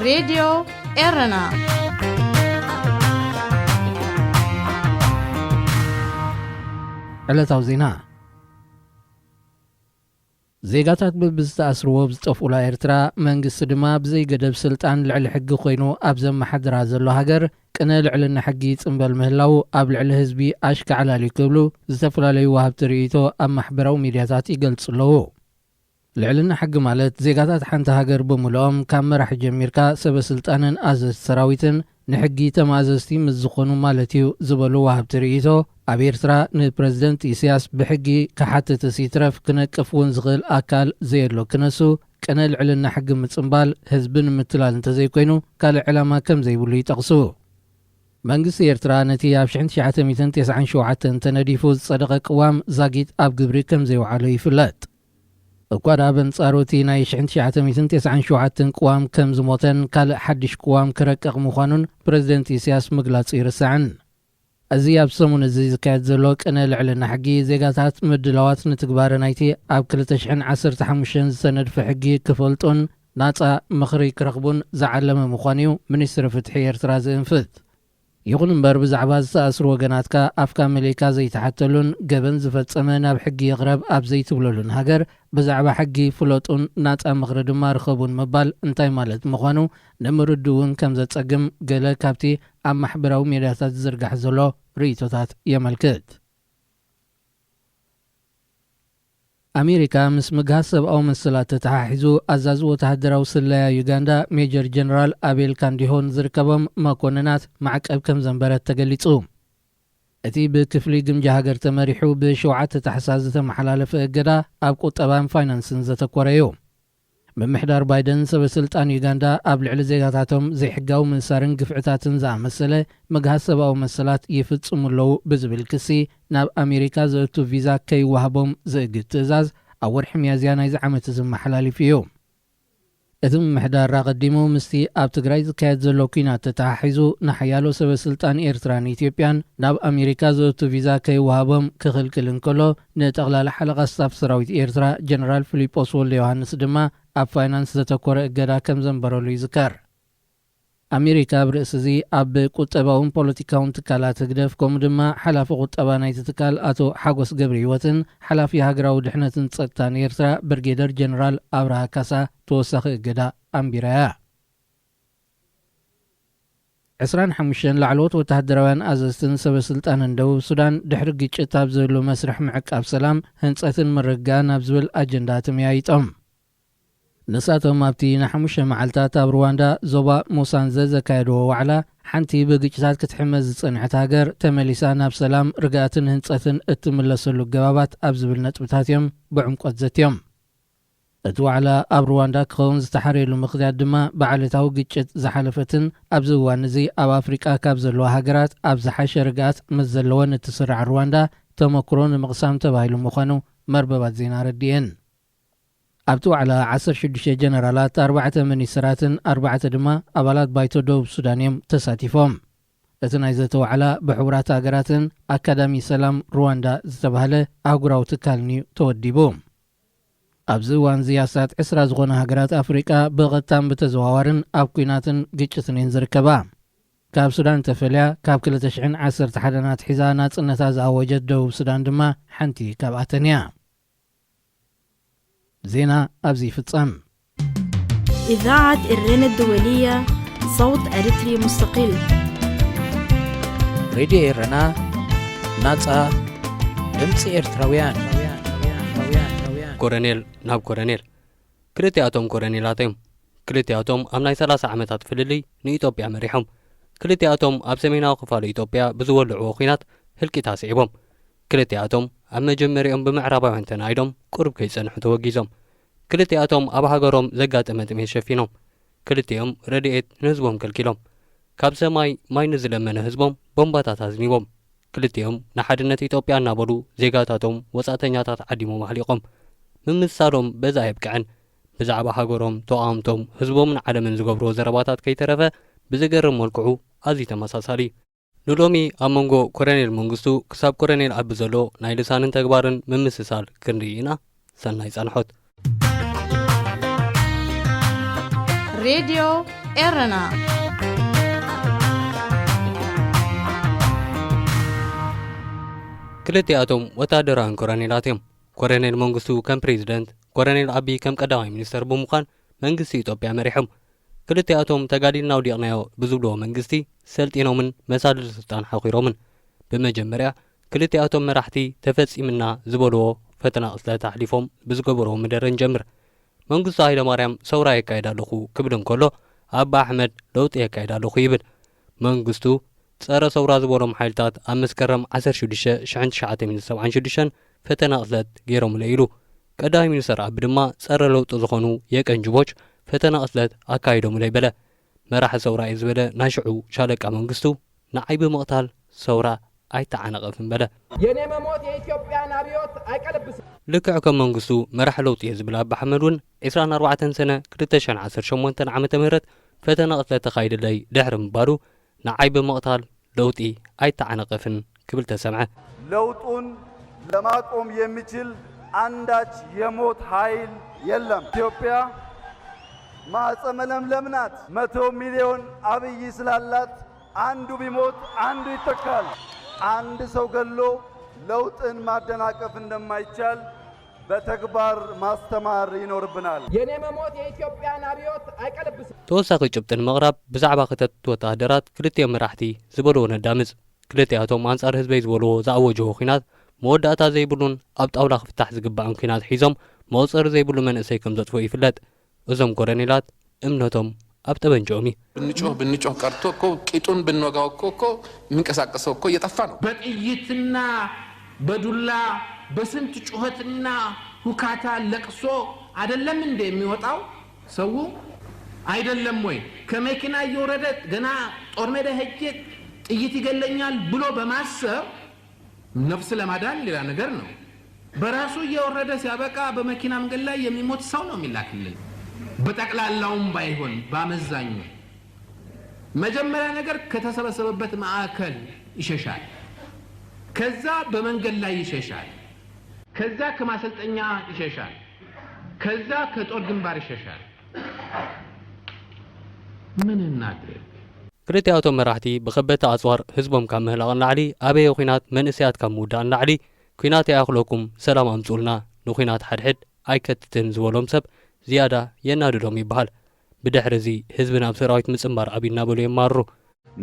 ሬድዮ ኤረና። ዕለታዊ ዜና። ዜጋታት በብዝተኣስርዎ ኣብ ዝጠፍኡላ ኤርትራ፣ መንግስቲ ድማ ብዘይገደብ ስልጣን ልዕሊ ሕጊ ኮይኑ ኣብ ዘመሓድራ ዘሎ ሃገር፣ ቅነ ልዕልና ሕጊ ይጽንበል ምህላው ኣብ ልዕሊ ህዝቢ ኣሽካዕላል እዩ ክብሉ ዝተፈላለዩ ወሃብቲ ርእይቶ ኣብ ማሕበራዊ ሚድያታት ይገልጹ ኣለዉ። ልዕልና ሕጊ ማለት ዜጋታት ሓንቲ ሃገር ብምልኦም ካብ መራሒ ጀሚርካ ሰበ ስልጣንን ኣዘዝቲ ሰራዊትን ንሕጊ ተማእዘዝቲ ምስ ዝኾኑ ማለት እዩ ዝበሉ ወሃብቲ ርእይቶ፣ ኣብ ኤርትራ ንፕረዚደንት ኢሳያስ ብሕጊ ክሓትትስ ይትረፍ ክነቅፍ እውን ዝኽእል ኣካል ዘየሎ ክነሱ፣ ቅነ ልዕልና ሕጊ ምጽንባል ህዝቢ ንምትላል እንተዘይኮይኑ ካልእ ዕላማ ከም ዘይብሉ ይጠቕሱ። መንግስቲ ኤርትራ ነቲ ኣብ ሽሕን ትሽዓተ ሚእትን ተስዓን ሸውዓተን ተነዲፉ ዝጸደቐ ቅዋም ዛጊት ኣብ ግብሪ ከም ዘይውዓሎ ይፍለጥ። እኳ ደኣ በንጻሩ እቲ ናይ ሽሕን ትሽዓተ ሚእትን ተስዓን ሸውዓተን ቅዋም ከም ዝሞተን ካልእ ሓድሽ ቅዋም ክረቅቕ ምዃኑን ፕረዚደንት ኢሳያስ ምግላጹ ይርሳዕን። እዚ ኣብ ሰሙን እዚ ዝካየድ ዘሎ ቅነ ልዕልና ሕጊ ዜጋታት ምድላዋት ንትግባረ ናይቲ ኣብ ክልተ ሽሕን ዓሰርተ ሓሙሽተን ዝተነድፈ ሕጊ ክፈልጡን ናጻ ምኽሪ ክረኽቡን ዝዓለመ ምዃኑ እዩ ሚኒስትሪ ፍትሒ ኤርትራ ዝእንፍት። ይኹን እምበር ብዛዕባ ዝተኣስሩ ወገናትካ ኣፍካ መሊእካ ዘይትሓተሉን ገበን ዝፈጸመ ናብ ሕጊ ይቕረብ ኣብ ዘይትብለሉን ሃገር ብዛዕባ ሕጊ ፍለጡን ናጻ ምኽሪ ድማ ርኸቡን ምባል እንታይ ማለት ምዃኑ ንምርድኡ እውን ከም ዘጸግም ገለ ካብቲ ኣብ ማሕበራዊ ሚድያታት ዝዝርጋሕ ዘሎ ርእይቶታት የመልክት። ኣሜሪካ ምስ ምግሃስ ሰብኣዊ መሰላት ተተሓሒዙ ኣዛዚ ወተሃደራዊ ስለያ ዩጋንዳ ሜጀር ጀነራል ኣቤል ካንዲሆን ዝርከቦም መኮንናት ማዕቀብ ከም ዘንበረት ተገሊጹ። እቲ ብክፍሊ ግምጃ ሃገር ተመሪሑ ብሸውዓተ ታሕሳስ ዝተመሓላለፈ እገዳ ኣብ ቁጠባን ፋይናንስን ዘተኮረ እዩ። ምምሕዳር ባይደን ሰበ ስልጣን ዩጋንዳ ኣብ ልዕሊ ዜጋታቶም ዘይሕጋዊ ምእሳርን ግፍዕታትን ዝኣመሰለ ምግሃስ ሰብኣዊ መሰላት ይፍጽሙ ኣለዉ ብዝብል ክሲ ናብ ኣሜሪካ ዘእቱ ቪዛ ከይወሃቦም ዘእግድ ትእዛዝ ኣብ ወርሒ ሚያዝያ ናይዚ ዓመት እዚ መሓላሊፉ እዩ። እቲ ምምሕዳር ኣቐዲሙ ምስቲ ኣብ ትግራይ ዝካየድ ዘሎ ኲናት ተተሓሒዙ ንሓያሎ ሰበ ስልጣን ኤርትራን ኢትዮጵያን ናብ ኣሜሪካ ዘእቱ ቪዛ ከይወሃቦም ክኽልክል እንከሎ፣ ንጠቕላላ ሓለቓ ስታፍ ሰራዊት ኤርትራ ጀነራል ፊሊጶስ ወልደ ዮሃንስ ድማ ኣብ ፋይናንስ ዘተኮረ እገዳ ከም ዘንበረሉ ይዝከር። ኣሜሪካ ኣብ ርእሲ እዚ ኣብ ቁጠባውን ፖለቲካውን ትካላት ህግደፍ ከምኡ ድማ ሓላፊ ቁጠባ ናይቲ ትካል ኣቶ ሓጎስ ገብረ ህይወትን ሓላፊ ሃገራዊ ድሕነትን ጸጥታን ኤርትራ ብርጌደር ጀነራል ኣብርሃ ካሳ ተወሳኺ እገዳ ኣንቢራ እያ። ዕስራን ሓሙሽተን ላዕለዎት ወተሃደራውያን ኣዘዝትን ሰበ ስልጣንን ደቡብ ሱዳን ድሕሪ ግጭት ኣብ ዝህሉ መስርሕ ምዕቃብ ሰላም፣ ህንጸትን ምርግጋእን ኣብ ዝብል ኣጀንዳ ተመያይጦም። ንሳቶም ኣብቲ ንሓሙሽተ መዓልታት ኣብ ሩዋንዳ ዞባ ሙሳንዘ ዘካየድዎ ዋዕላ፣ ሓንቲ ብግጭታት ክትሕመስ ዝጸንሐት ሃገር ተመሊሳ ናብ ሰላም፣ ርግኣትን ህንጸትን እትምለሰሉ ኣገባባት ኣብ ዝብል ነጥብታት እዮም ብዕምቆት ዘትዮም። እቲ ዋዕላ ኣብ ሩዋንዳ ክኸውን ዝተሓረየሉ ምኽንያት ድማ ብዓለታዊ ግጭት ዝሓለፈትን ኣብዚ እዋን እዚ ኣብ ኣፍሪቃ ካብ ዘለዋ ሃገራት ኣብ ዝሓሸ ርግኣት ምስ ዘለወን እትስራዕ ሩዋንዳ ተመክሮ ንምቕሳም ተባሂሉ ምዃኑ መርበባት ዜና ኣረዲኤን። ኣብቲ ዋዕላ ዓሰርተ ሽዱሽተ ጀነራላት፣ ኣርባዕተ ሚኒስትራትን ኣርባዕተ ድማ ኣባላት ባይቶ ደቡብ ሱዳን እዮም ተሳቲፎም። እቲ ናይ ዘተ ዋዕላ ብሕቡራት ሃገራትን ኣካዳሚ ሰላም ሩዋንዳ ዝተባህለ ኣህጉራዊ ትካልን እዩ ተወዲቡ። ኣብዚ እዋን እዚ ኣስታት ዕስራ ዝኾና ሃገራት ኣፍሪቃ ብቐጥታን ብተዘዋዋርን ኣብ ኲናትን ግጭትን እየን ዝርከባ። ካብ ሱዳን ተፈልያ ካብ ክልተ ሽሕን ዓሰርተ ሓደን ኣትሒዛ ናጽነታ ዝኣወጀት ደቡብ ሱዳን ድማ ሓንቲ ካብኣተን እያ። ዜና ኣብዚ ይፍጸም። إذاعة إرينا الدولية، صوت أريتري مستقل. ሬድዮ ኤረና፣ ናጻ ድምጺ ኤርትራውያን። ኮረኔል ናብ ኮረኔል። ክልቲኣቶም ኮረኔላት እዮም። ክልቲኣቶም ኣብ ናይ ሰላሳ ዓመታት ፍልልይ ንኢትዮጵያ መሪሖም። ክልቲኣቶም ኣብ ሰሜናዊ ክፋል ኢትዮጵያ ብዝወልዕዎ ኲናት ህልቂት ኣስዒቦም። ክልቲኣቶም ኣብ መጀመሪኦም ብምዕራባውያን ተናኢዶም ቁሩብ ከይጸንሑ ተወጊዞም። ክልቲኣቶም ኣብ ሃገሮም ዘጋጠመ ጥሜት ሸፊኖም። ክልቲኦም ረድኤት ንህዝቦም ከልኪሎም። ካብ ሰማይ ማይ ንዝለመነ ህዝቦም ቦምባታት ኣዝኒቦም። ክልቲኦም ንሓድነት ኢትዮጵያ እናበሉ ዜጋታቶም ወጻእተኛታት ዓዲሞም ኣህሊቖም። ምምስሳሎም በዚ ኣየብቅዐን። ብዛዕባ ሃገሮም፣ ተቓወምቶም፣ ህዝቦምን ዓለምን ዝገብርዎ ዘረባታት ከይተረፈ ብዘገርም መልክዑ ኣዝዩ ተመሳሳሊ። ንሎሚ ኣብ መንጎ ኮረኔል መንግስቱ ክሳብ ኮረኔል ኣቢ ዘሎ ናይ ልሳንን ተግባርን ምምስሳል ክንርኢ ኢና። ሰናይ ጻንሖት። ሬድዮ ኤረና። ክልቲኣቶም ወታደራውያን ኮረኔላት እዮም። ኮረኔል መንግስቱ ከም ፕሬዚደንት፣ ኮረኔል ኣቢ ከም ቀዳማይ ሚኒስተር ብምዃን መንግስቲ ኢትዮጵያ መሪሖም። ክልቲኣቶም ተጋዲልና ኣውዲቕናዮ ብዝብልዎ መንግስቲ ሰልጢኖምን መሳድል ስልጣን ሓኺሮምን። ብመጀመርያ ክልቲኣቶም መራሕቲ ተፈጺምና ዝበልዎ ፈተና ቅትለት ኣሕሊፎም ብዝገበርዎ መደረ ንጀምር። መንግስቱ ሃይለማርያም ሰውራ የካይድ ኣለኹ ክብል እንከሎ፣ ኣባ ኣሕመድ ለውጢ የካይድ ኣለኹ ይብል። መንግስቱ ጸረ ሰውራ ዝበሎም ሓይልታት ኣብ መስከረም ዓሰርተ ሽዱሽተ ሽሕን ትሽዓተ ሚእትን ሰብዓን ሽዱሽተን ፈተና ቅትለት ገይሮምለይ ኢሉ። ቀዳማይ ሚኒስተር ኣቢ ድማ ጸረ ለውጢ ዝኾኑ የቀን ጅቦች ፈተና ቅትለት ኣካይዶምለይ በለ። መራሒ ሰውራ እየ ዝበለ ናይ ሽዑ ሻለቃ መንግስቱ ንዓይ ብምቕታል ሰውራ ኣይተዓነቐፍን በለ። የኔ መሞት የኢትዮጵያን አብዮት አይቀለብስም። ልክዕ ከም መንግስቱ መራሕ ለውጢ እየ ዝብል ኣባ ኣሕመድ እውን ዕስራን ኣርባዕተን ሰነ ክልተ ሽሕን ዓሰርተ ሸሞንተን ዓመተ ምህረት ፈተነ ቅትለት ተኻይድለይ ድሕሪ ምባሉ ንዓይ ብምቕታል ለውጢ ኣይተዓነቐፍን ክብል ተሰምዐ። ለውጡን ለማቆም የሚችል አንዳች የሞት ኃይል የለም። ኢትዮጵያ ማህፀ መለምለም ናት። መቶ ሚሊዮን አብይ ስላላት አንዱ ቢሞት አንዱ ይተካል። አንድ ሰው ገሎ ለውጥን ማደናቀፍ እንደማይቻል በተግባር ማስተማር ይኖርብናል። የኔ መሞት የኢትዮጵያን አብዮት አይቀለብስም። ተወሳኺ ጭብጢ ንምቕራብ ብዛዕባ ክተት ወተሃደራት ክልቲኦም መራሕቲ ዝበልዎ ነዳምፅ። ክልቲኣቶም ኣንጻር ህዝበይ ዝበልዎ ዝኣወጅዎ ኲናት መወዳእታ ዘይብሉን ኣብ ጣውላ ክፍታሕ ዝግባእን ኲናት ሒዞም መቑጸሪ ዘይብሉ መንእሰይ ከም ዘጥፍኡ ይፍለጥ። እዞም ኮረኔላት እምነቶም ኣብ ጠበንጅኦም እዩ። ብንጮህ ብንጮህ ቀርቶ እኮ ቂጡን ብንወጋው እኮ እኮ የምንቀሳቀሰው እኮ እየጠፋ ነው። በጥይትና በዱላ በስንት ጩኸትና ሁካታ ለቅሶ አይደለም እንደ የሚወጣው ሰው አይደለም ወይ? ከመኪና እየወረደ ገና ጦር ሜዳ ሄጄ ጥይት ይገለኛል ብሎ በማሰብ ነፍስ ለማዳን ሌላ ነገር ነው። በራሱ እየወረደ ሲያበቃ በመኪና መንገድ ላይ የሚሞት ሰው ነው የሚላክልን። በጠቅላላውም ባይሆን በአመዛኙ መጀመሪያ ነገር ከተሰበሰበበት ማዕከል ይሸሻል። ከዛ በመንገድ ላይ ይሸሻል። ከዛ ከማሰልጠኛ ይሸሻል። ከዛ ከጦር ግንባር ይሸሻል። ምን እናድርግ? ክልቲኣቶም መራሕቲ ብኸበድቲ ኣጽዋር ህዝቦም ካብ ምህላቕ ንላዕሊ፣ ኣበየ ኲናት መንእሰያት ካብ ምውዳእ ንላዕሊ፣ ኲናት ይኣኽለኩም፣ ሰላም ኣምጽኡልና፣ ንኲናት ሓድሕድ ኣይከትትን ዝበሎም ሰብ ዝያዳ የናድዶም ይበሃል። ብድሕሪ እዚ ህዝቢ ናብ ሰራዊት ምጽንባር ኣብዩ እናበሉ የማርሩ።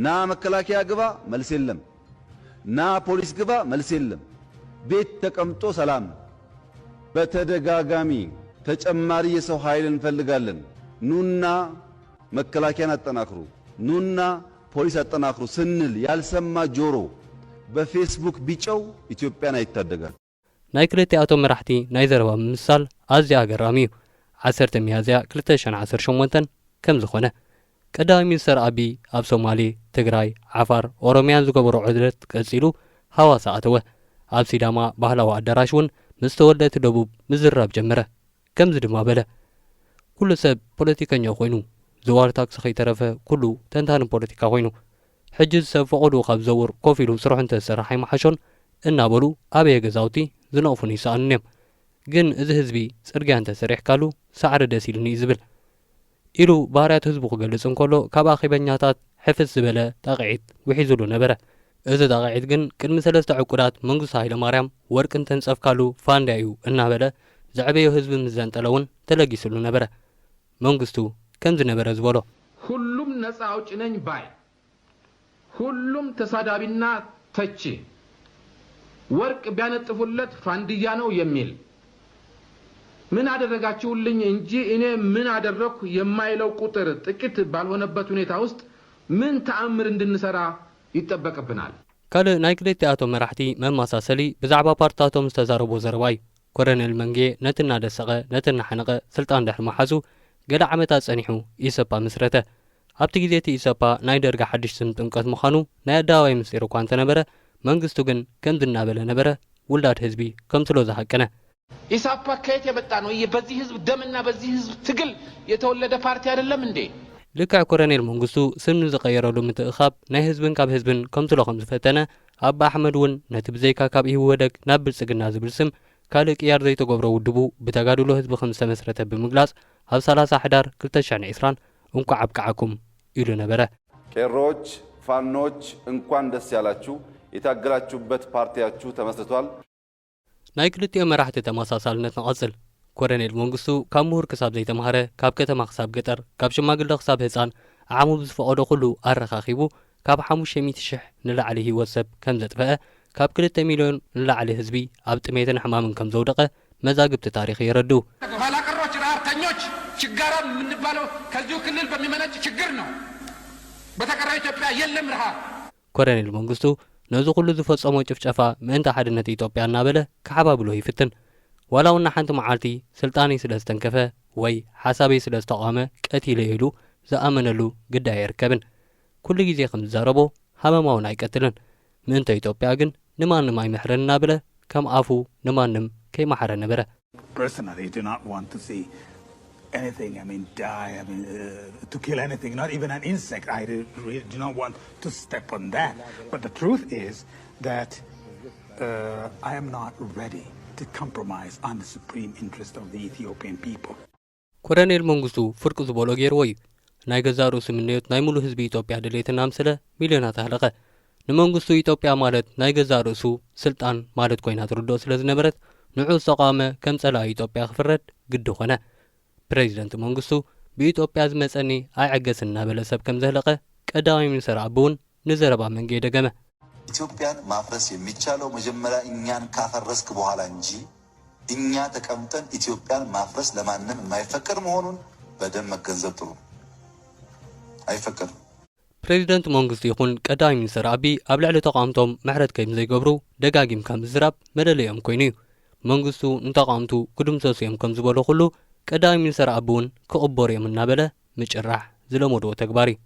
ና መከላከያ ግባ፣ መልስ የለም። ና ፖሊስ ግባ፣ መልስ የለም። ቤት ተቀምጦ ሰላም። በተደጋጋሚ ተጨማሪ የሰው ኃይል እንፈልጋለን፣ ኑና መከላከያን አጠናክሩ፣ ኑና ፖሊስ አጠናክሩ ስንል ያልሰማ ጆሮ በፌስቡክ ቢጨው ኢትዮጵያን አይታደጋት። ናይ ክልቲኣቶም መራሕቲ ናይ ዘረባ ምምስሳል ኣዝዩ ኣገራሚ እዩ። ዓሰርተ ሚያዝያ ክልተ ሽሕን ዓሰርተ ሸሞንተን ከም ዝኾነ፣ ቀዳማይ ሚኒስተር ኣቢ ኣብ ሶማሌ፣ ትግራይ፣ ዓፋር፣ ኦሮሚያን ዝገበሮ ዑደት ቀጺሉ ሃዋሳ ኣተወ። ኣብ ሲዳማ ባህላዊ ኣዳራሽ እውን ምስ ተወለድቲ ደቡብ ምዝራብ ጀመረ። ከምዚ ድማ በለ፣ ኩሉ ሰብ ፖለቲከኛ ኮይኑ፣ ዝዋር ታክሲ ከይተረፈ ኩሉ ተንታኒ ፖለቲካ ኮይኑ። ሕጂ እዚ ሰብ ፈቐድኡ ካብ ዝዘውር ኮፍ ኢሉ ስርሑ እንተዝሰርሕ ኣይምሓሾን እናበሉ ኣበየ ገዛውቲ ዝነቕፉኒ ይሰኣኑኒ እዮም። ግን እዚ ህዝቢ ጽርግያ እንተሰሪሕካሉ ሳዕሪ ደስ ኢሉኒ እዩ ዝብል። ኢሉ ባህርያት ህዝቡ ክገልጽ እንከሎ፣ ካብ ኣኼበኛታት ሕፍስ ዝበለ ጣቕዒት ውሒዙሉ ነበረ። እዚ ጣቕዒት ግን ቅድሚ ሰለስተ ዕቁዳት መንግስቱ ሃይለማርያም ወርቂ እንተንጸፍካሉ ፋንድያ እዩ እናበለ ዘዕበዮ ህዝቢ ምስ ዘንጠለ እውን ተለጊስሉ ነበረ። መንግስቱ ከምዚ ነበረ ዝበሎ። ሁሉም ነፃ አውጪ ነኝ ባይ፣ ሁሉም ተሳዳቢና ተቺ፣ ወርቅ ቢያነጥፉለት ፋንድያ ነው የሚል፣ ምን አደረጋችሁልኝ እንጂ እኔ ምን አደረኩ የማይለው ቁጥር ጥቂት ባልሆነበት ሁኔታ ውስጥ ምን ተአምር እንድንሰራ ይጠበቅብናል? ካልእ ናይ ክልቲኣቶም መራሕቲ መመሳሰሊ ብዛዕባ ፓርትታቶም ዝተዛረቦ ዘረባ እዩ። ኮረኔል መንጌ ነቲ እናደሰቐ ነቲ እናሓነቐ ስልጣን ድሕሪ ምሓዙ ገለ ዓመታት ጸኒሑ ኢሰፓ መስረተ። ኣብቲ ግዜ እቲ ኢሰፓ ናይ ደርጊ ሓድሽ ስም ጥምቀት ምዃኑ ናይ ኣደባባይ ምስጢር እኳ እንተነበረ፣ መንግስቱ ግን ከምዚ እናበለ ነበረ ውላድ ህዝቢ ከምስሎ ዝሃቀነ። ኢሳፓ ከየት የመጣ ነው? ይህ በዚህ ህዝብ ደምና በዚህ ህዝብ ትግል የተወለደ ፓርቲ አይደለም እንዴ? ልክዕ ኮረኔል መንግስቱ ስም ንዝቐየረሉ ምትእኻብ ናይ ህዝብን ካብ ህዝብን ከምስሎ ከም ዝፈተነ ኣባ ኣሕመድ እውን ነቲ ብዘይካ ካብ ኢህወደግ ናብ ብልጽግና ዝብል ስም ካልእ ቅያር ዘይተገብሮ ውድቡ ብተጋድሎ ህዝቢ ከም ዝተመስረተ ብምግላጽ ኣብ ሰላሳ ሕዳር ክልተ ሽሕን ዕስራን እንኳዕ ኣብቅዓኩም ኢሉ ነበረ። ቄሮዎች፣ ፋኖዎች እንኳን ደስ ያላችሁ። የታገላችሁበት ፓርቲያችሁ ተመስርቷል። ናይ ክልቲኦም መራሕቲ ተመሳሳልነት ንቐጽል። ኮረኔል መንግስቱ ካብ ምሁር ክሳብ ዘይተማህረ፣ ካብ ከተማ ክሳብ ገጠር፣ ካብ ሽማግለ ክሳብ ህጻን ዓቕሙ ብዝፈቐዶ ኩሉ ኣረኻኺቡ ካብ ሓሙሽተ ሚእቲ ሽሕ ንላዕሊ ህይወት ሰብ ከም ዘጥፈአ፣ ካብ ክልተ ሚልዮን ንላዕሊ ህዝቢ ኣብ ጥሜትን ሕማምን ከም ዘውደቐ መዛግብቲ ታሪኽ የረድኡ። ኋላ ቀሮች፣ ረሃብተኞች፣ ችጋራም የምንባለው ከዚሁ ክልል በሚመነጭ ችግር ነው። በተቀረው ኢትዮጵያ የለም ረሃብ። ኮረኔል መንግስቱ ነዚ ኩሉ ዝፈጸሞ ጭፍጨፋ ምእንተ ሓድነት ኢትዮጵያ እናበለ ክሓባብሎ ይፍትን። ዋላ እውን ሓንቲ መዓልቲ ስልጣነይ ስለ ዝተንከፈ ወይ ሓሳበይ ስለ ዝተቓወመ ቀቲለ ኢሉ ዝኣመነሉ ግዳይ ኣይርከብን። ኩሉ ግዜ ከም ዝዛረቦ ሃመማ እውን ኣይቀትልን። ምእንተ ኢትዮጵያ ግን ንማንም ኣይምሕርን እናበለ ከም ኣፉ ንማንም ከይመሓረ ነበረ። Personally, I do not want to see anything, I mean, die, I mean, uh, to kill anything, not even an insect. I do, really do not want to step on that. But the truth is that uh, I am not ready to compromise on the supreme interest of the Ethiopian people. ኮረኔል መንግስቱ ፍርቂ ዝበሎ ገይርዎ እዩ። ናይ ገዛእ ርእሱ ምንዮት ናይ ሙሉእ ህዝቢ ኢትዮጵያ ድሌት እናምሰለ ሚልዮናት ኣህለቐ። ንመንግስቱ ኢትዮጵያ ማለት ናይ ገዛእ ርእሱ ስልጣን ማለት ኮይና ትርድኦ ስለ ዝነበረት፣ ንዑ ዝተቓወመ ከም ጸላኢ ኢትዮጵያ ክፍረድ ግዲ ኾነ። ፕሬዚደንት መንግስቱ ብኢትዮጵያ ዝመጸኒ ኣይዕገስን እናበለ ሰብ ከም ዘህለቐ ቀዳማይ ሚኒስተር ኣቢ እውን ንዘረባ መንጌ ደገመ። ኢትዮጵያን ማፍረስ የሚቻለው መጀመሪያ እኛን ካፈረስክ በኋላ እንጂ እኛ ተቀምጠን ኢትዮጵያን ማፍረስ ለማንም የማይፈቀድ መሆኑን በደንብ መገንዘብ ጥሩ ነው። አይፈቀድም። ፕሬዚደንት መንግስቱ ይኹን ቀዳማይ ሚኒስተር ኣቢ ኣብ ልዕሊ ተቓወምቶም ምሕረት ከም ዘይገብሩ ደጋጊምካ ምዝራብ መለለይኦም ኮይኑ እዩ። መንግስቱ ንተቓወምቱ ክድምሰሱ እዮም ከም ዝበሎ ኩሉ ቀዳማይ ሚኒስተር ኣቢ እውን ክቕበሩ እዮም እናበለ ምጭራሕ ዝለመድዎ ተግባር እዩ።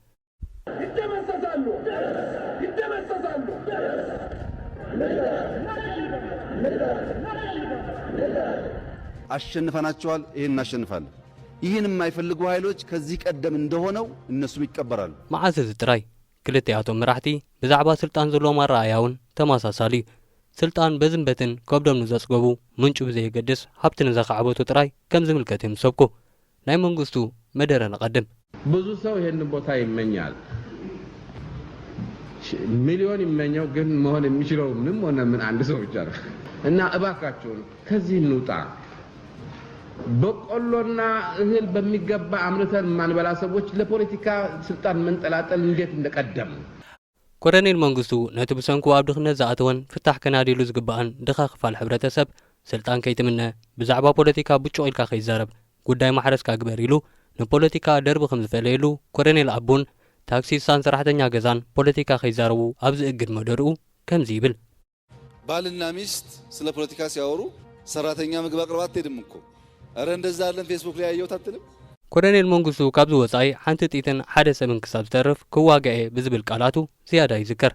ይደመሰሳሉ፣ ይደመሰሳሉ። አሸንፈናቸዋል። ይህን እናሸንፋለን። ይህን የማይፈልጉ ኃይሎች ከዚህ ቀደም እንደሆነው እነሱም ይቀበራሉ። መዓስ እዚ ጥራይ ክልቲኣቶም መራሕቲ ብዛዕባ ስልጣን ዘለዎም ኣረኣእያ እውን ተመሳሳሊ እዩ። ስልጣን በዝን በትን ከብዶም ንዘጽገቡ ምንጩ ብዘየገድስ ሃብቲ ንዘኻዕበቱ ጥራይ ከም ዝምልከት እዮም ዝሰብኩ። ናይ መንግስቱ መደረ ንቐድም። ብዙ ሰው ይሄንን ቦታ ይመኛል። ሚሊዮን ይመኘው፣ ግን መሆን የሚችለው ምንም ሆነ ምን አንድ ሰው ብቻ ነው። እና እባካችሁን ከዚህ እንውጣ። በቆሎና እህል በሚገባ አምርተን የማንበላ ሰዎች ለፖለቲካ ስልጣን መንጠላጠል እንዴት እንደቀደም። ኮረኔል መንግስቱ ነቲ ብሰንኩ ኣብ ድኽነት ዝኣተወን ፍታሕ ከናድየሉ ዝግባእን ድኻ ክፋል ሕብረተሰብ ስልጣን ከይትምነ፣ ብዛዕባ ፖለቲካ ብጩቕ ኢልካ ከይዛረብ፣ ጉዳይ ማሕረስካ ግበር ኢሉ ንፖለቲካ ደርቢ ከም ዝፈለየሉ ኮረኔል ኣቡን ታክሲስታን ሰራሕተኛ ገዛን ፖለቲካ ከይዛረቡ ኣብ ዝእግድ መደርኡ ከምዚ ይብል። ባልና ሚስት ስለ ፖለቲካ ሲያወሩ ሰራተኛ ምግብ አቅርባ አትሄድም እኮ። እረ እንደዛ አለን ፌስቡክ ላይ ያየሁት አትልም። ኮረኔል መንግስቱ ካብዚ ወጻኢ ሓንቲ ጥይትን ሓደ ሰብን ክሳብ ዝተርፍ ክዋጋእ እየ ብዝብል ቃላቱ ዝያዳ ይዝከር።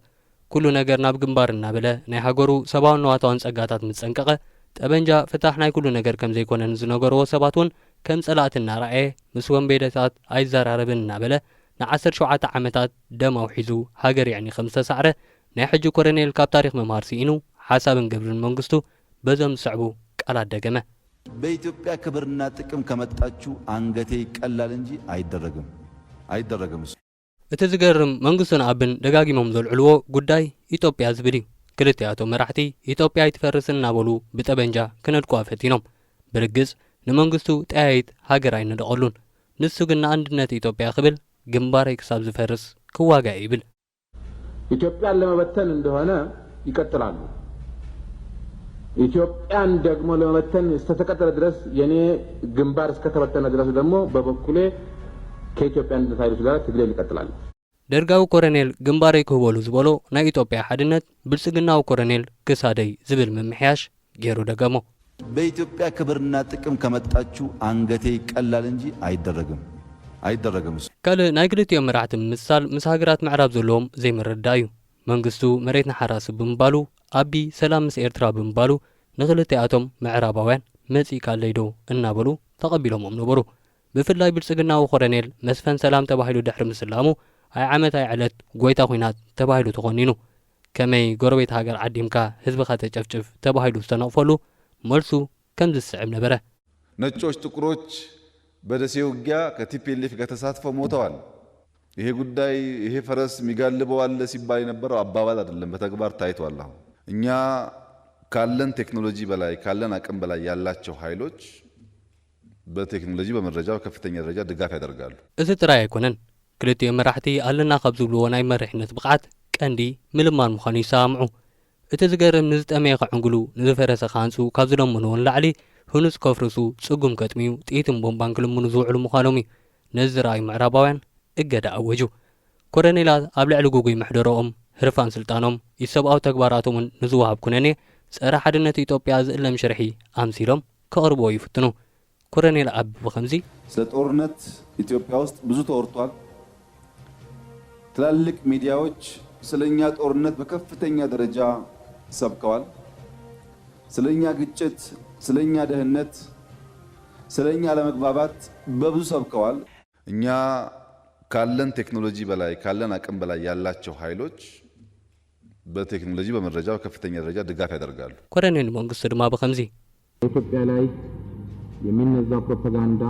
ኩሉ ነገር ናብ ግንባር እናበለ ናይ ሃገሩ ሰብኣውን ነዋታውን ጸጋታት ምስ ጸንቀቐ፣ ጠበንጃ ፍታሕ ናይ ኩሉ ነገር ከም ዘይኮነ ንዝነገርዎ ሰባት እውን ከም ጸላእቲ እናረኣየ ምስ ወንበዴታት ኣይዘራረብን እናበለ ንዓሰርተ ሸውዓተ ዓመታት ደም ኣውሒዙ ሃገር የዕኒ ከም ዝተሳዕረ ናይ ሕጂ ኮረኔል ካብ ታሪኽ ምምሃር ስኢኑ ሓሳብን ግብርን መንግስቱ በዞም ዝስዕቡ ቃላት ደገመ። በኢትዮጵያ ክብርና ጥቅም ከመጣችሁ አንገቴ ይቀላል እንጂ አይደረግም፣ አይደረግም እሱ። እቲ ዝገርም መንግስቱን ኣብን ደጋጊሞም ዘልዕልዎ ጉዳይ ኢትዮጵያ ዝብል እዩ። ክልቲኣቶም መራሕቲ ኢትዮጵያ ኣይትፈርስን እናበሉ ብጠበንጃ ክነድቁዋ ፈቲኖም። ብርግጽ ንመንግስቱ ጠያይት ሃገር ኣይነደቐሉን። ንሱ ግን ንኣንድነት ኢትዮጵያ ክብል ግንባረይ ክሳብ ዝፈርስ ክዋጋእ ይብል። ኢትዮጵያን ለመበተን እንደሆነ ይቀጥላሉ። ኢትዮጵያን ደግሞ ለመበተን እስከተቀጠለ ድረስ የኔ ግንባር እስከተበተነ ድረስ ደግሞ በበኩሌ ከኢትዮጵያ አንድነት ኃይሎች ጋር ትግሌን እቀጥላለሁ። ደርጋዊ ኮረኔል ግንባረይ ክህበሉ ዝበሎ ናይ ኢትዮጵያ ሓድነት ብልጽግናዊ ኮረኔል ክሳደይ ዝብል ምምሕያሽ ገይሩ ደገሞ። በኢትዮጵያ ክብርና ጥቅም ከመጣችሁ አንገቴ ይቀላል እንጂ አይደረግም፣ አይደረግም እሱ። ካልእ ናይ ክልቲኦም መራሕቲ ምምስሳል ምስ ሃገራት ምዕራብ ዘለዎም ዘይምርድዳእ እዩ። መንግስቱ መሬት ንሓራስ ብምባሉ፣ ኣቢ ሰላም ምስ ኤርትራ ብምባሉ ንክልቲኣቶም ምዕራባውያን መጺእካለይ ዶ እናበሉ ተቐቢሎሞም ነበሩ። ብፍላይ ብልጽግናዊ ኮረኔል መስፈን ሰላም ተባሂሉ ድሕሪ ምስላሙ ኣይ ዓመት ኣይ ዕለት ጎይታ ኹናት ተባሂሉ ተኾኒኑ። ከመይ ጎረቤት ሃገር ዓዲምካ ህዝብኻ ተጨፍጭፍ ተባሂሉ ዝተነቕፈሉ መልሱ ከምዚ ዝስዕብ ነበረ። ነጮች ጥቁሮች በደሴ ውጊያ ከ ቲ ፒ ኤል ኤፍ ጋር ተሳትፈው ሞተዋል። ይሄ ጉዳይ፣ ይሄ ፈረስ የሚጋልበው አለ ሲባል የነበረው አባባል አይደለም፣ በተግባር ታይቷል። አሁን እኛ ካለን ቴክኖሎጂ በላይ፣ ካለን አቅም በላይ ያላቸው ኃይሎች በቴክኖሎጂ፣ በመረጃ በከፍተኛ ደረጃ ድጋፍ ያደርጋሉ። እዚ ጥራይ ኣይኮነን። ክልቲኦም መራሕቲ ኣለና ካብ ዝብልዎ ናይ መሪሕነት ብቕዓት ቀንዲ ምልማን ምዃኑ ይሰማምዑ። እቲ ዝገርም፣ ንዝጠመየ ከዕንግሉ፣ ንዝፈረሰ ክሃንጹ ካብ ዝለመንዎ ንላዕሊ፣ ህኑጽ ከፍርሱ ጽጉም ከጥምዩ ጥይትን ቦምባን ክልምኑ ዝውዕሉ ምዃኖም እዩ። ነዚ ዝረኣዩ ምዕራባውያን እገዳ ኣወጁ። ኮረኔላት ኣብ ልዕሊ ግጉይ ምሕደረኦም፣ ህርፋን ስልጣኖም፣ ኢሰብኣዊ ተግባራቶምን ንዝወሃብ ኩነኔ ጸረ ሓድነት ኢትዮጵያ ዝእለም ሽርሒ ኣምሲሎም ከቕርብዎ ይፍትኑ። ኮረኔል ኣቢ ብኸምዚ። ስለ ጦርነት ኢትዮጵያ ውስጥ ብዙ ተወርቷል። ትላልቅ ሚዲያዎች ስለኛ ጦርነት በከፍተኛ ደረጃ ሰብከዋል። ስለኛ ግጭት፣ ስለኛ ድህነት፣ ስለኛ አለመግባባት በብዙ ሰብከዋል። እኛ ካለን ቴክኖሎጂ በላይ፣ ካለን አቅም በላይ ያላቸው ኃይሎች በቴክኖሎጂ፣ በመረጃ በከፍተኛ ደረጃ ድጋፍ ያደርጋሉ። ኮረኔል መንግስቱ ድማ ብኸምዚ። በኢትዮጵያ ላይ የሚነዛው ፕሮፓጋንዳ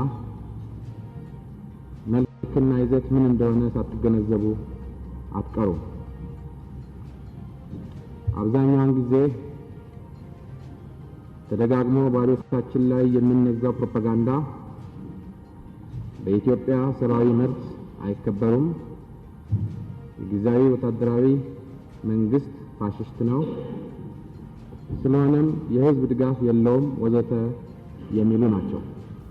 መልክና ይዘት ምን እንደሆነ ሳትገነዘቡ አትቀሩም። አብዛኛውን ጊዜ ተደጋግሞ በአብዮታችን ላይ የሚነዛው ፕሮፓጋንዳ በኢትዮጵያ ሰብአዊ መብት አይከበሩም፣ የጊዜያዊ ወታደራዊ መንግስት ፋሽስት ነው፣ ስለሆነም የህዝብ ድጋፍ የለውም ወዘተ የሚሉ ናቸው።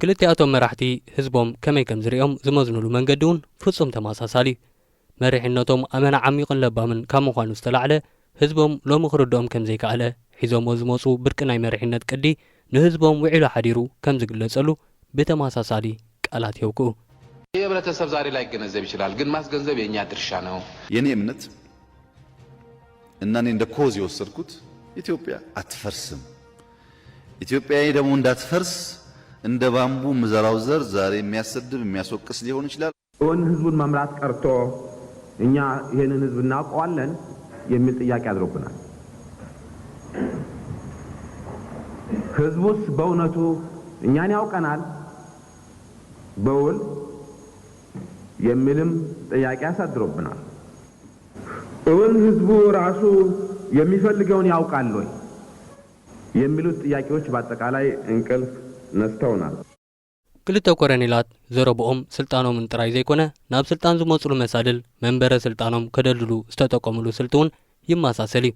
ክልቲኣቶም መራሕቲ ህዝቦም ከመይ ከም ዝርእዮም ዝመዝኑሉ መንገዲ እውን ፍጹም ተመሳሳሊ እዩ። መሪሕነቶም ኣመና ዓሚቕን ለባምን ካብ ምዃኑ ዝተላዕለ፣ ህዝቦም ሎሚ ክርድኦም ከም ዘይከኣለ፣ ሒዞምዎ ዝመጹ ብርቂ ናይ መሪሕነት ቅዲ ንህዝቦም ውዒሉ ሓዲሩ ከም ዝግለጸሉ ብተመሳሳሊ ቃላት የውግኡ። ይህ ህብረተሰብ ዛሬ ላይገነዘብ ይችላል፣ ግን ማስገንዘብ የእኛ ድርሻ ነው። የኔ እምነት እና እኔ እንደ ኮዝ የወሰድኩት ኢትዮጵያ አትፈርስም። ኢትዮጵያ ደግሞ እንዳትፈርስ እንደ ባምቡ ምዘራው ዘር ዛሬ የሚያሰድብ የሚያስወቅስ ሊሆን ይችላል። እውን ህዝቡን መምራት ቀርቶ እኛ ይሄንን ህዝብ እናውቀዋለን የሚል ጥያቄ አድሮብናል። ህዝቡስ በእውነቱ እኛን ያውቀናል በውል የሚልም ጥያቄ አሳድሮብናል። እውን ህዝቡ ራሱ የሚፈልገውን ያውቃል ወይ የሚሉት ጥያቄዎች በአጠቃላይ እንቅልፍ ነስተውናል። ክልተ ኮረኔላት ዘረብኦም ስልጣኖምን ጥራይ ዘይኮነ ናብ ስልጣን ዝመፅሉ መሳልል መንበረ ስልጣኖም ከደልድሉ ዝተጠቀምሉ ስልቲ እውን ይመሳሰል እዩ።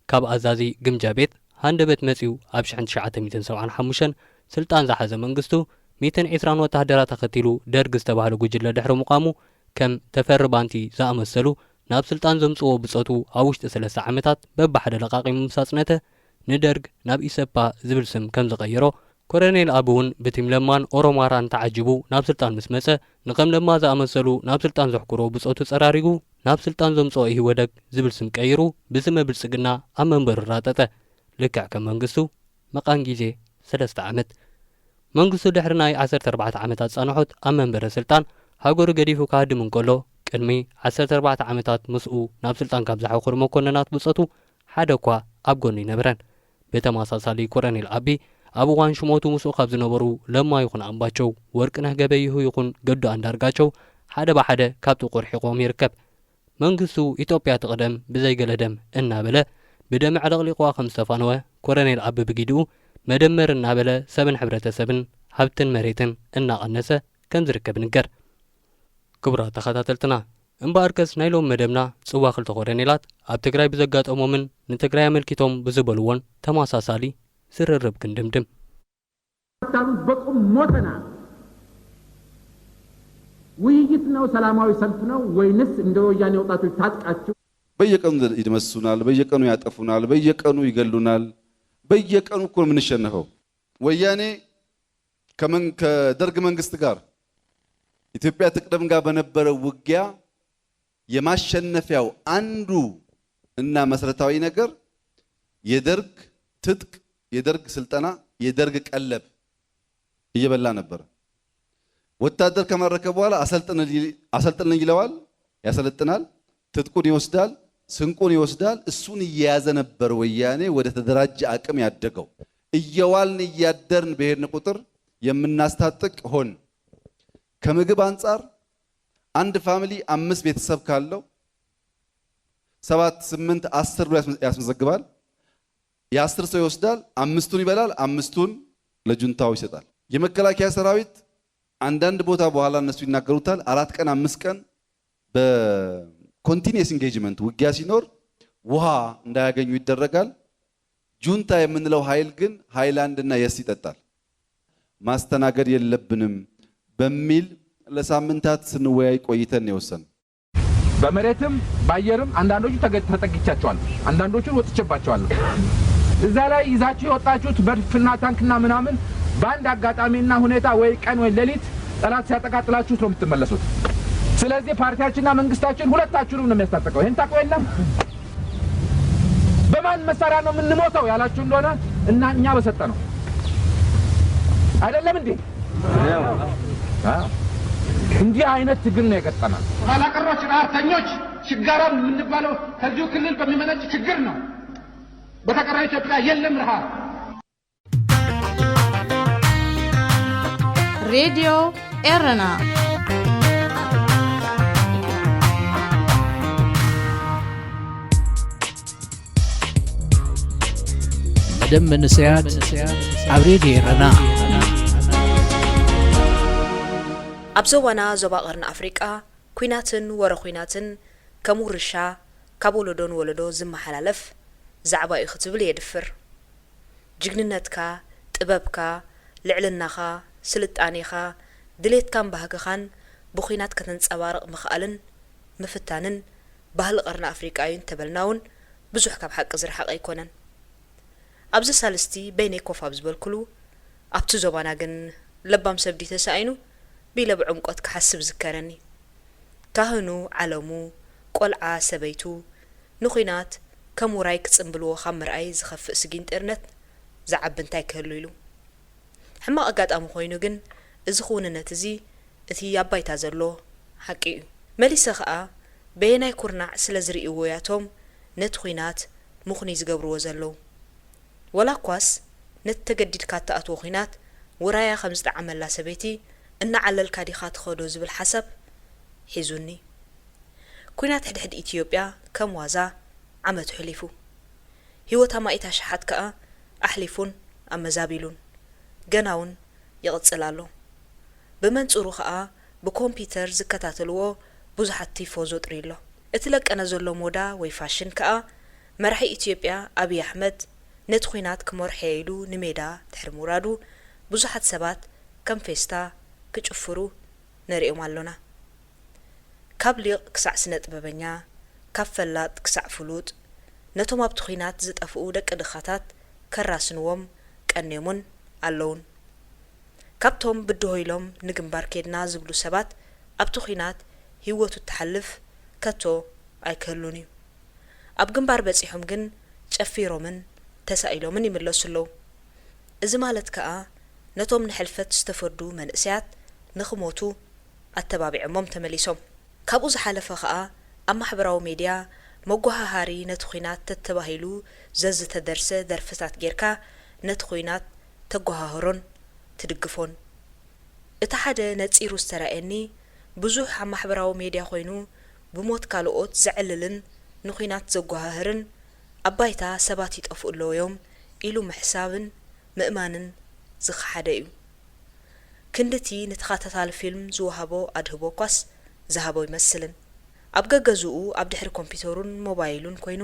ካብ ኣዛዚ ግምጃ ቤት ሃንደበት መፂኡ ኣብ ሽሕን ትሽዓተ ሚእትን ሰብዓን ሓሙሽተን ስልጣን ዝሓዘ መንግስቱ ሚእትን ዒስራን ወታሃደራት ኣኸቲሉ ደርግ ዝተባህለ ጉጅለ ድሕሪ ምቋሙ ከም ተፈሪ ባንቲ ዝኣመሰሉ ናብ ስልጣን ዘምፅእዎ ብፆቱ ኣብ ውሽጢ ሰለስተ ዓመታት በብሓደ ለቓቒሙ ምስ ኣፅነተ ንደርግ ናብ ኢሰፓ ዝብል ስም ከም ዝቐየሮ ኮረኔል ኣቢ እውን ብቲም ለማን ኦሮማራን ተዓጂቡ ናብ ስልጣን ምስ መጸ ንከም ለማ ዝኣመሰሉ ናብ ስልጣን ዘሕኩሮ ብጾቱ ጸራሪጉ ናብ ስልጣን ዘምጽኦ ኢህወደግ ዝብል ስም ቀይሩ ብስመ ብልጽግና ኣብ መንበሩ ራጠጠ። ልክዕ ከም መንግስቱ መቓን ግዜ ሰለስተ ዓመት። መንግስቱ ድሕሪ ናይ ዓሰርተ ኣርባዕተ ዓመታት ጻንሖት ኣብ መንበረ ስልጣን ሃገሩ ገዲፉ ክሃድም እንከሎ ቅድሚ ዓሰርተ ኣርባዕተ ዓመታት ምስኡ ናብ ስልጣን ካብ ዝሓኹሩ መኮንናት ብጾቱ ሓደ እኳ ኣብ ጎኑ ኣይነበረን። ብተመሳሳሊ ኮረኔል ኣቢ ኣብ እዋን ሽሞቱ ምስኡ ካብ ዝነበሩ ለማ ይኹን ኣምባቸው፣ ወርቅነህ ገበየሁ ይኹን ገዱ ኣንዳርጋቸው ሓደ ብሓደ ካብ ጥቁር ሒቆም ይርከብ። መንግስቱ ኢትዮጵያ ትቕደም ብዘይ ገለ ደም እናበለ ብደም ኣዕለቕሊቑዋ ከም ዝተፋነወ ኮረኔል ኣቢ ብጊድኡ መደመር እናበለ ሰብን ሕብረተሰብን ሃብትን መሬትን እናቐነሰ ከም ዝርከብ ይንገር። ክቡራት ተኸታተልትና እምበኣርከስ ናይ ሎሚ መደብና ጽዋ ክልተ ኮረኔላት ኣብ ትግራይ ብዘጋጠሞምን ንትግራይ ኣመልኪቶም ብዝበልዎን ተመሳሳሊ ዝርርብ ክንድምድም። ወታደሮች በቁም ሞተናል። ውይይት ነው፣ ሰላማዊ ሰልፍ ነው ወይንስ እንደ ወያኔ ወጣቶች ታጥቃችሁ? በየቀኑ ይደመስሱናል፣ በየቀኑ ያጠፉናል፣ በየቀኑ ይገሉናል። በየቀኑ እኮ ነው የምንሸነፈው። ወያኔ ከመን- ከደርግ መንግስት ጋር ኢትዮጵያ ትቅደም ጋር በነበረው ውጊያ የማሸነፊያው አንዱ እና መሰረታዊ ነገር የደርግ ትጥቅ፣ የደርግ ስልጠና፣ የደርግ ቀለብ እየበላ ነበረ። ወታደር ከማረከ በኋላ አሰልጥን- አሰልጥነኝ ይለዋል፣ ያሰለጥናል፣ ትጥቁን ይወስዳል፣ ስንቁን ይወስዳል። እሱን እየያዘ ነበር ወያኔ ወደ ተደራጀ አቅም ያደገው። እየዋልን እያደርን በሄድን ቁጥር የምናስታጥቅ ሆን። ከምግብ አንጻር አንድ ፋሚሊ አምስት ቤተሰብ ካለው ሰባት፣ ስምንት፣ አስር ብሎ ያስመ-፣ ያስመዘግባል። የአስር ሰው ይወስዳል፣ አምስቱን ይበላል፣ አምስቱን ለጁንታው ይሰጣል። የመከላከያ ሰራዊት አንዳንድ ቦታ በኋላ እነሱ ይናገሩታል፣ አራት ቀን አምስት ቀን በ continuous engagement ውጊያ ሲኖር ውሃ እንዳያገኙ ይደረጋል። ጁንታ የምንለው ኃይል ግን ሃይላንድ እና የስ ይጠጣል። ማስተናገድ የለብንም በሚል ለሳምንታት ስንወያይ ቆይተን ነው የወሰንነው። በመሬትም በአየርም አንዳንዶቹ ተገ-፣ ተጠግቻቸዋለሁ፣ አንዳንዶቹን ወጥቼባቸዋለሁ። እዛ ላይ ይዛችሁ የወጣችሁት መድፍና ታንክና ምናምን በአንድ አጋጣሚና ሁኔታ ወይ ቀን ወይ ሌሊት ጠላት ሲያጠቃ ጥላችሁት ነው የምትመለሱት። ስለዚህ ፓርቲያችንና መንግስታችን ሁለታችሁንም ነው የሚያስታጥቀው። ይሄን ታውቀው የለም? በማን መሳሪያ ነው የምንሞተው ያላችሁ እንደሆነ እና እኛ በሰጠነው አይደለም እንዴ? አዎ። እንዲህ አይነት ትግል ነው የገጠመን። ኋላ ቀሮች፣ ረሃብተኞች፣ ችጋራም የምንባለው ከዚሁ ክልል በሚመነጭ ችግር ነው። በተቀረው ኢትዮጵያ የለም ረሃብ። ሬድዮ ኤረና። መደብ መንእሰያት ኣብ ሬድዮ ኤረና። ኣብ ዞባና፣ ዞባ ቀርኒ ኣፍሪቃ፣ ኲናትን ወረ ኲናትን ከም ውርሻ ካብ ወለዶ ንወለዶ ዝመሓላለፍ ዛዕባ እዩ ክትብል የድፍር። ጅግንነትካ፣ ጥበብካ፣ ልዕልናኻ፣ ስልጣኔኻ፣ ድሌትካን ባህግኻን ብኲናት ከተንጸባርቕ ምኽኣልን ምፍታንን ባህሊ ቀርኒ ኣፍሪቃ እዩ እንተበልና እውን ብዙሕ ካብ ሓቂ ዝረሓቐ ኣይኮነን። ኣብዚ ሳልስቲ በይነይ ኮፍ ኣብ ዝበልኩሉ፣ ኣብቲ ዞባና ግን ለባም ሰብ ድዩ ተሳኢኑ ቢለ ብዕምቆት ክሓስብ ዝከረኒ። ካህኑ፣ ዓለሙ፣ ቆልዓ፣ ሰበይቱ ንኲናት ከም ውራይ ክጽምብልዎ ካብ ምርኣይ ዝኸፍእ ስጊንጢርነት ዝዓቢ እንታይ ክህሉ ኢሉ። ሕማቕ ኣጋጣሚ ኮይኑ ግን እዚ ክውንነት እዚ እቲ ኣብ ባይታ ዘሎ ሓቂ እዩ። መሊሰ ኸኣ በየናይ ኩርናዕ ስለ ዝርእይዎ እያቶም ነቲ ኲናት ምኽኑይ ዝገብርዎ ዘለዉ። ወላ እኳስ ነቲ ተገዲድካ እትኣትዎ ኲናት ውራያ ከም ዝጠዓመላ ሰበይቲ እናዓለልካ ዲኻ ትኸዶ ዝብል ሓሳብ ሒዙኒ። ኲናት ሕድሕድ ኢትዮጵያ ከም ዋዛ ዓመቱ ሕሊፉ። ህይወት ኣማኢት ኣሽሓት ከኣ ኣሕሊፉን ኣመዛቢሉን። ገና እውን ይቕጽል ኣሎ። ብመንጽሩ ከኣ ብኮምፒተር ዝከታተልዎ ብዙሓት ቲፎዞ ጥርዩ ኣሎ። እቲ ለቀነ ዘሎ ሞዳ ወይ ፋሽን ከኣ መራሒ ኢትዮጵያ ኣብይ ኣሕመድ ነቲ ኲናት ክመርሖ'የ ኢሉ ንሜዳ ድሕሪ ምውራዱ ብዙሓት ሰባት ከም ፌስታ ክጭፍሩ ንርእዮም ኣሎና። ካብ ሊቕ ክሳዕ ስነ ጥበበኛ፣ ካብ ፈላጥ ክሳዕ ፍሉጥ፣ ነቶም ኣብቲ ኲናት ዝጠፍኡ ደቂ ድኻታት ከራስንዎም ቀንዮምን ኣለዉን። ካብቶም ብድሆ ኢሎም ንግንባር ኬድና ዝብሉ ሰባት ኣብቲ ኲናት ህይወቱ እትሓልፍ ከቶ ኣይክህሉን እዩ። ኣብ ግንባር በጺሖም ግን ጨፊሮምን ተሳኢሎምን ይምለሱ ኣለዉ። እዚ ማለት ከኣ ነቶም ንሕልፈት ዝተፈርዱ መንእሰያት ንኽሞቱ ኣተባቢዖሞም ተመሊሶም። ካብኡ ዝሓለፈ ከኣ ኣብ ማሕበራዊ ሜድያ መጓሃሃሪ ነቲ ኲናት ተተባሂሉ ዘዝተደርሰ ደርፍታት ጌርካ ነቲ ኲናት ተጓሃህሮን ትድግፎን። እቲ ሓደ ነጺሩ ዝተራእየኒ ብዙሕ ኣብ ማሕበራዊ ሜድያ ኮይኑ ብሞት ካልኦት ዘዕልልን ንኲናት ዘጓሃህርን ኣብ ባይታ ሰባት ይጠፍኡ ኣለዉ እዮም ኢሉ ምሕሳብን ምእማንን ዝኸሓደ እዩ። ክንድቲ ንተኸታታሊ ፊልም ዝወሃቦ ኣድህቦ እኳስ ዝሃቦ ኣይመስልን። ኣብ ገገዝኡ ኣብ ድሕሪ ኮምፒተሩን ሞባይሉን ኮይኑ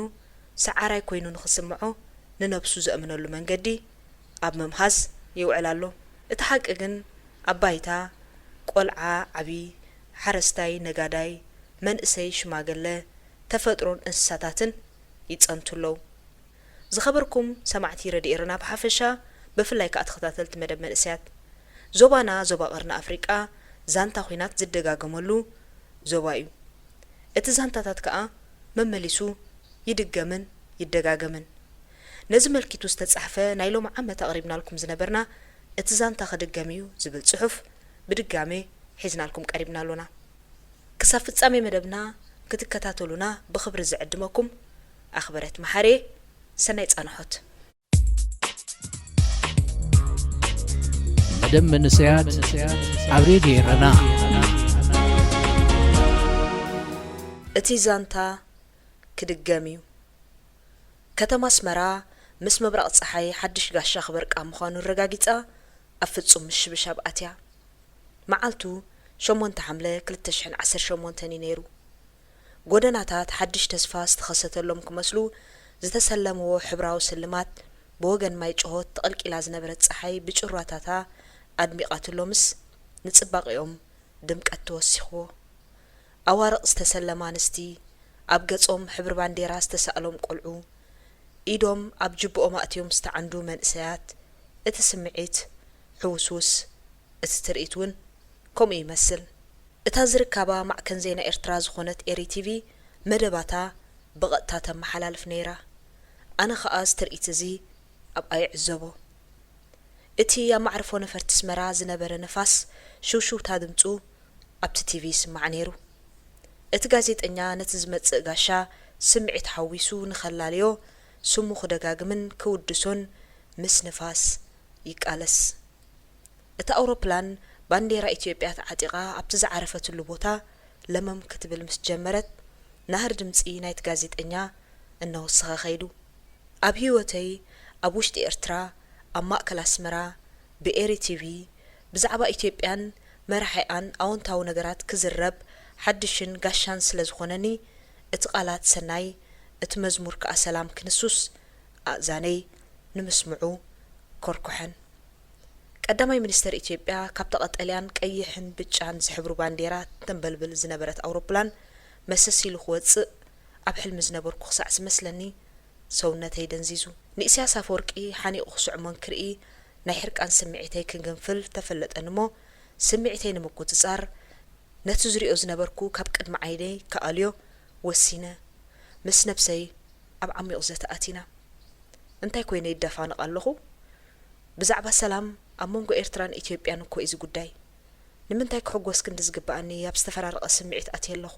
ሰዓራይ ኮይኑ ንኽስምዖ ንነብሱ ዘእምነሉ መንገዲ ኣብ ምምሃዝ ይውዕል ኣሎ። እቲ ሓቂ ግን ኣብ ባይታ ቆልዓ ዓቢ፣ ሓረስታይ ነጋዳይ፣ መንእሰይ ሽማገለ፣ ተፈጥሮን እንስሳታትን ይጸንቱ ኣለዉ። ዝኸበርኩም ሰማዕቲ ረድዮ ኤረና ብሓፈሻ ብፍላይ ከኣ ተኸታተልቲ መደብ መንእሰያት፣ ዞባና ዞባ ቀርኒ ኣፍሪቃ ዛንታ ኲናት ዝደጋገመሉ ዞባ እዩ። እቲ ዛንታታት ከኣ መመሊሱ ይድገምን ይደጋገምን። ነዚ መልኪቱ ዝተጻሕፈ ናይ ሎሚ ዓመት ኣቕሪብናልኩም ዝነበርና እቲ ዛንታ ክድገም እዩ ዝብል ጽሑፍ ብድጋሜ ሒዝናልኩም ቀሪብና ኣሎና። ክሳብ ፍጻሜ መደብና ክትከታተሉና ብኽብሪ ዝዕድመኩም ኣኽበረት መሓሬ። ሰናይ ጻንሖት። ደም መንእሰያት ኣብ ሬድዮ ኤረና። እቲ ዛንታ ክድገም እዩ። ከተማ ኣስመራ ምስ ምብራቕ ጸሓይ ሓድሽ ጋሻ ክበርቃ ምዃኑ ኣረጋጊጻ ኣብ ፍጹም ምሽብሻብ ኣትያ። መዓልቱ ሸሞንተ ሓምለ ክልተ ሽሕን ዓሰርተ ሸሞንተን እዩ ነይሩ። ጎደናታት ሓድሽ ተስፋ ዝተኸሰተሎም ክመስሉ ዝተሰለምዎ ሕብራዊ ስልማት ብወገን ማይ ጭሆት ተቐልቂላ ዝነበረት ጸሓይ ብጭራታታ ኣድሚቓትሎምስ ንጽባቐኦም ድምቀት ተወሲኽዎ። ኣዋርቕ ዝተሰለማ ኣንስቲ፣ ኣብ ገጾም ሕብሪ ባንዴራ ዝተሳእሎም ቆልዑ፣ ኢዶም ኣብ ጅብኦም ኣእትዮም ዝተዓንዱ መንእሰያት፣ እቲ ስምዒት ሕውስውስ፣ እቲ ትርኢት እውን ከምኡ ይመስል። እታ ዝርካባ ማዕከን ዜና ኤርትራ ዝኾነት ኤሪ ቲቪ መደባታ ብቐጥታ ተመሓላልፍ ነይራ። ኣነ ኸኣ እዚ ትርኢት እዚ ኣብኣ ይዕዘቦ። እቲ ኣብ መዕርፎ ነፈርቲ ኣስመራ ዝነበረ ንፋስ ሽውሽውታ ድምጹ ኣብቲ ቲቪ ይስማዕ ነይሩ። እቲ ጋዜጠኛ ነቲ ዝመጽእ ጋሻ ስምዒት ሓዊሱ ንኸላልዮ ስሙ ክደጋግምን ክውድሶን ምስ ንፋስ ይቃለስ። እታ ኣውሮፕላን ባንዴራ ኢትዮጵያ ተዓጢቓ ኣብቲ ዝዓረፈትሉ ቦታ ለመም ክትብል ምስ ጀመረት፣ ናህሪ ድምጺ ናይቲ ጋዜጠኛ እናወሰኸ ከይዱ። ኣብ ህይወተይ ኣብ ውሽጢ ኤርትራ፣ ኣብ ማእከል ኣስመራ፣ ብኤሪ ቲቪ፣ ብዛዕባ ኢትዮጵያን መራሒኣን ኣወንታዊ ነገራት ክዝረብ ሓድሽን ጋሻን ስለ ዝኾነኒ፣ እቲ ቃላት ሰናይ፣ እቲ መዝሙር ከኣ ሰላም ክንሱስ፣ ኣእዛነይ ንምስምዑ ኮርኮሐን። ቀዳማይ ሚኒስተር ኢትዮጵያ ካብታ ቀጠልያን ቀይሕን ብጫን ዝሕብሩ ባንዴራ ተንበልብል ዝነበረት ኣውሮፕላን መሰስ ኢሉ ክወጽእ ኣብ ሕልሚ ዝነበርኩ ክሳዕ ዝመስለኒ ሰውነተይ ደንዚዙ። ንኢሳያስ ኣፈወርቂ ሓኒቑ ክስዕሞን ክርኢ ናይ ሕርቃን ስምዒተይ ክግንፍል ተፈለጠኒ እሞ ስምዒተይ ንምቁጽጻር ነቲ ዝሪኦ ዝነበርኩ ካብ ቅድሚ ዓይነይ ክኣልዮ ወሲነ። ምስ ነብሰይ ኣብ ዓሚቕ ዘተ ኣቲና። እንታይ ኮይነ ይደፋነቕ ኣለኹ? ብዛዕባ ሰላም ኣብ መንጎ ኤርትራን ኢትዮጵያን እኮ እዩ እዚ ጉዳይ። ንምንታይ ክሕጎስ ክንዲ ዝግብኣኒ ኣብ ዝተፈራረቐ ስምዒት ኣትየ ኣለኹ?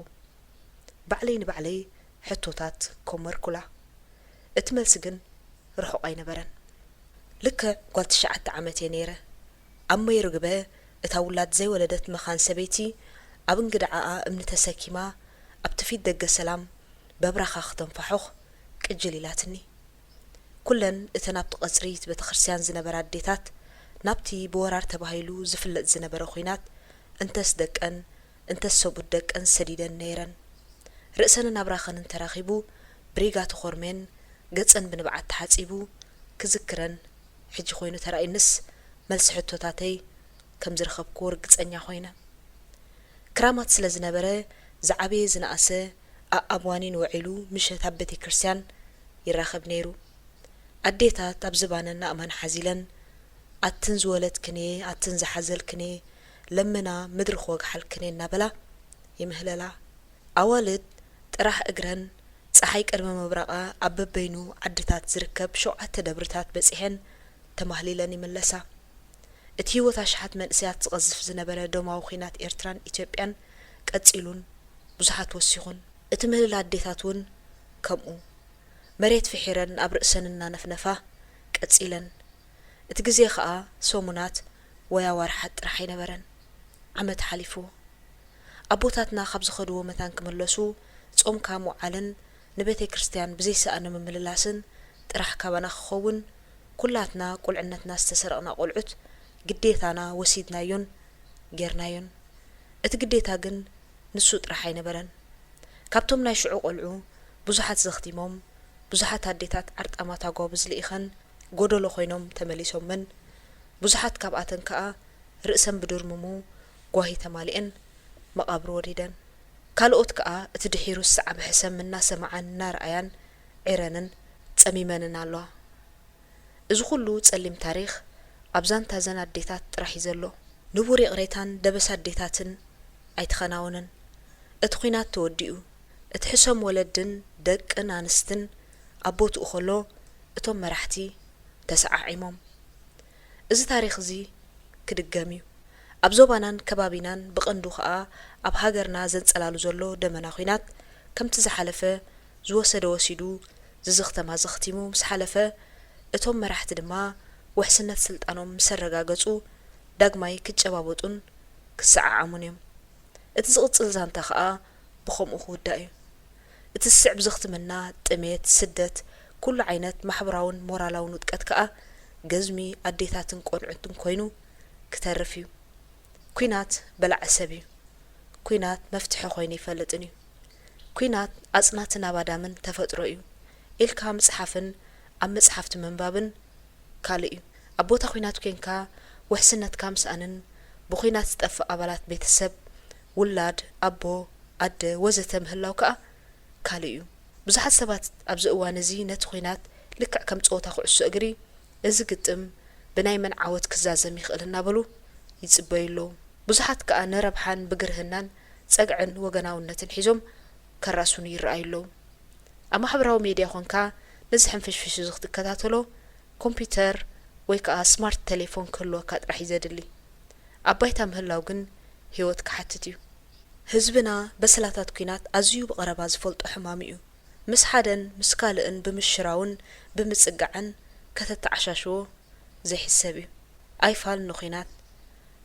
ባዕለይ ንባዕለይ ሕቶታት ኮመርኩላ። እቲ መልሲ ግን ርሑቕ ኣይነበረን። ልክዕ ጓል ትሽዓተ ዓመት እየ ነይረ። ኣብ መይርግበ እታ ውላድ ዘይወለደት መኻን ሰበይቲ ኣብ እንግድዓኣ እምኒ ተሰኪማ ኣብቲ ፊት ደገ ሰላም በብራኻ ክተንፋሑኽ ቅጅል ኢላትኒ። ኩለን እተን ኣብቲ ቀጽሪ እቲ ቤተክርስትያን ዝነበራ ኣዴታት ናብቲ ብወራር ተባሂሉ ዝፍለጥ ዝነበረ ኹናት እንተስ ደቀን እንተስ ሰብኡት ደቀን ሰዲደን ነይረን። ርእሰንን ኣብራኸንን ተራኺቡ ብሪጋ ተኾርሜን ገጸን ብንብዓት ተሓጺቡ ክዝክረን ሕጂ ኮይኑ ተራእዩንስ መልሲ ሕቶታተይ ከም ዝረኸብክዎ ርግጸኛ ኮይነ። ክራማት ስለ ዝነበረ ዝዓበየ ዝነኣሰ ኣኣብ ዋኒን ውዒሉ ምሸት ኣብ ቤተ ክርስቲያን ይራኸብ ነይሩ። ኣዴታት ኣብ ዝባነን ኣእማን ሓዚለን ኣትን ዝወለድክንየ ኣትን ዝሓዘልክንየ ለምና ምድሪ ክወግሓልክንየ እናበላ ይምህለላ። ኣዋልድ ጥራሕ እግረን ጸሓይ ቅድሚ ምብራቓ ኣብ በበይኑ ዓድታት ዝርከብ ሸውዓተ ደብርታት በጺሐን ተማህሊለን ይምለሳ። እቲ ህይወት ኣሽሓት መንእሰያት ዝቐዝፍ ዝነበረ ደማዊ ኲናት ኤርትራን ኢትዮጵያን ቀጺሉን ብዙሓት ወሲኹን። እቲ ምህልላ ኣዴታት እውን ከምኡ መሬት ፍሒረን ኣብ ርእሰን እናነፍነፋ ቀጺለን። እቲ ግዜ ኸኣ ሰሙናት ወይ ኣዋርሓት ጥራሕ ኣይነበረን። ዓመት ሓሊፍዎ። ኣቦታትና ካብ ዝኸድዎ መታን ክምለሱ ጾምካ ምውዓልን ንቤተ ክርስቲያን ብዘይሰኣነ ምምልላስን ጥራሕ ካባና ክኸውን ኩላትና ቁልዕነትና ዝተሰረቕና ቆልዑት ግዴታና ወሲድናዮን ጌርናዮን። እቲ ግዴታ ግን ንሱ ጥራሕ ኣይነበረን። ካብቶም ናይ ሽዑ ቆልዑ ብዙሓት ዘኽቲሞም፣ ብዙሓት ኣዴታት ዓርጣማት ኣጓብዝ ልኢኸን ጎደሎ ኮይኖም ተመሊሶምን፣ ብዙሓት ካብኣተን ከኣ ርእሰን ብድርምሙ ጓሂ ተማሊኤን መቓብር ወሪደን። ካልኦት ከኣ እቲ ድሒሩ ዝሰዓበ ሕሰም እናሰማዓን እናረኣያን ዒረንን ጸሚመንን ኣለዋ። እዚ ኩሉ ጸሊም ታሪኽ ኣብ ዛንታ ዘን ኣዴታት ጥራሕ እዩ ዘሎ። ንቡር ይቕሬታን ደበሳ ኣዴታትን ኣይተኸናወነን። እቲ ኲናት ተወዲኡ። እቲ ሕሰም ወለድን ደቅን ኣንስትን ኣብ ቦትኡ ከሎ እቶም መራሕቲ ተሰዓዒሞም። እዚ ታሪኽ እዚ ክድገም እዩ። ኣብ ዞባናን ከባቢናን ብቐንዱ ኸኣ ኣብ ሃገርና ዘንጸላሉ ዘሎ ደመና ኲናት ከምቲ ዝሓለፈ ዝወሰደ ወሲዱ ዝዘኽተማ ዘኽቲሙ ምስ ሓለፈ እቶም መራሕቲ ድማ ውሕስነት ስልጣኖም ምስ ኣረጋገጹ ዳግማይ ክጨባበጡን ክሰዓዓሙን እዮም። እቲ ዝቕጽል ዛንታ ከኣ ብኸምኡ ክውዳእ እዩ። እቲ ዝስዕብ ዘኽትመና ጥሜት፣ ስደት፣ ኩሉ ዓይነት ማሕበራውን ሞራላውን ውድቀት ከኣ ገዝሚ ኣዴታትን ቆልዑትን ኮይኑ ክተርፍ እዩ። ኲናት በላዒ ሰብ እዩ። ኲናት መፍትሒ ኮይኑ ኣይፈልጥን እዩ። ኲናት ኣጽናትን ኣባዳምን ተፈጥሮ እዩ ኢልካ ምጽሓፍን ኣብ መጽሓፍቲ ምንባብን ካልእ እዩ። ኣብ ቦታ ኲናት ኬንካ ውሕስነትካ ምስኣንን ብኲናት ዝጠፍእ ኣባላት ቤተሰብ፣ ውላድ፣ ኣቦ፣ ኣደ ወዘተ ምህላው ከኣ ካልእ እዩ። ብዙሓት ሰባት ኣብዚ እዋን እዚ ነቲ ኲናት ልክዕ ከም ጸወታ ኩዕሶ እግሪ፣ እዚ ግጥም ብናይ መን ዓወት ክዛዘም ይኽእል እናበሉ ይጽበዩ ኣለዉ። ብዙሓት ከኣ ንረብሓን ብግርህናን ጸግዕን ወገናውነትን ሒዞም ከራስኑ ይረኣዩ ኣለዉ። ኣብ ማሕበራዊ ሜድያ ኾንካ ነዚ ሕንፍሽፍሽ እዚ ክትከታተሎ ኮምፒውተር ወይ ከኣ ስማርት ቴሌፎን ክህልወካ ጥራሕ እዩ ዘድሊ። ኣብ ባይታ ምህላው ግን ህይወት ክሓትት እዩ። ህዝብና በሰላታት ኲናት ኣዝዩ ብቐረባ ዝፈልጦ ሕማም እዩ። ምስ ሓደን ምስ ካልእን ብምሽራውን ብምጽጋዕን ከተተዓሻሽዎ ዘይሕሰብ እዩ። ኣይፋል ንኲናት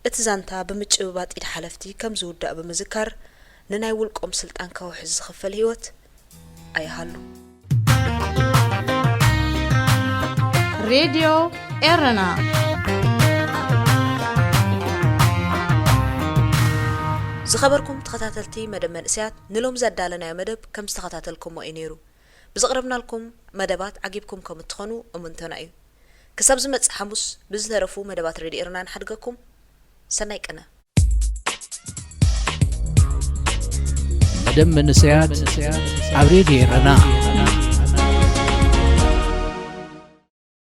እቲ ዛንታ ብምጭብባጥ ኢድ ሓለፍቲ ከም ዝውዳእ ብምዝካር ንናይ ውልቆም ስልጣን ከውሕስ ዝኽፈል ህይወት ኣይሃሉ። ሬድዮ ኤረና ዝኸበርኩም ተኸታተልቲ መደብ መንእሰያት ንሎም ዘዳለናዮ መደብ ከም ዝተኸታተልኩሞ እዩ ነይሩ። ብዘቕረብናልኩም መደባት ዓጊብኩም ከም እትኾኑ እምንቶና እዩ። ክሳብ ዝመጽእ ሓሙስ ብዝተረፉ መደባት ሬድዮ ኤረና ንሓድገኩም። ሰናይ ቅነ። መደብ መንእሰያት ኣብ ሬድዮ ኤረና።